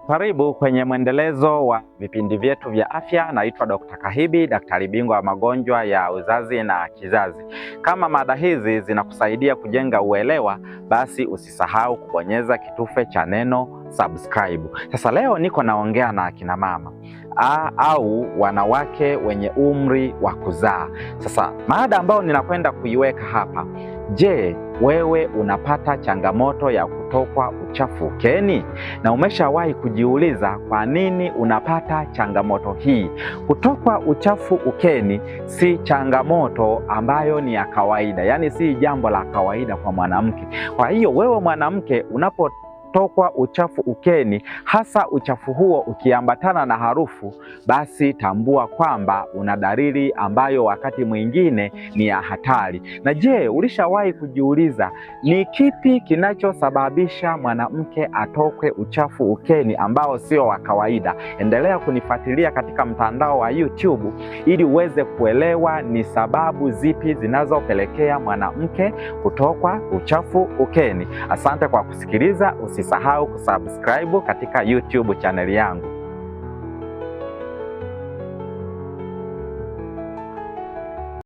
Karibu kwenye mwendelezo wa vipindi vyetu vya afya. Naitwa Dr. Kahibi, daktari bingwa wa magonjwa ya uzazi na kizazi. Kama mada hizi zinakusaidia kujenga uelewa, basi usisahau kubonyeza kitufe cha neno subscribe. Sasa leo niko naongea na akina mama au wanawake wenye umri wa kuzaa. Sasa mada ambayo ninakwenda kuiweka hapa, je, wewe unapata changamoto ya kutokwa uchafu ukeni? Na umeshawahi kujiuliza kwa nini unapata changamoto hii? Kutokwa uchafu ukeni si changamoto ambayo ni ya kawaida, yaani si jambo la kawaida kwa mwanamke. Kwa hiyo wewe mwanamke unapo tokwa uchafu ukeni, hasa uchafu huo ukiambatana na harufu, basi tambua kwamba una dalili ambayo wakati mwingine ni ya hatari. Na je, ulishawahi kujiuliza ni kipi kinachosababisha mwanamke atokwe uchafu ukeni ambao sio wa kawaida? Endelea kunifuatilia katika mtandao wa YouTube ili uweze kuelewa ni sababu zipi zinazopelekea mwanamke kutokwa uchafu ukeni. Asante kwa kusikiliza. Usisahau kusubscribe katika YouTube chaneli yangu.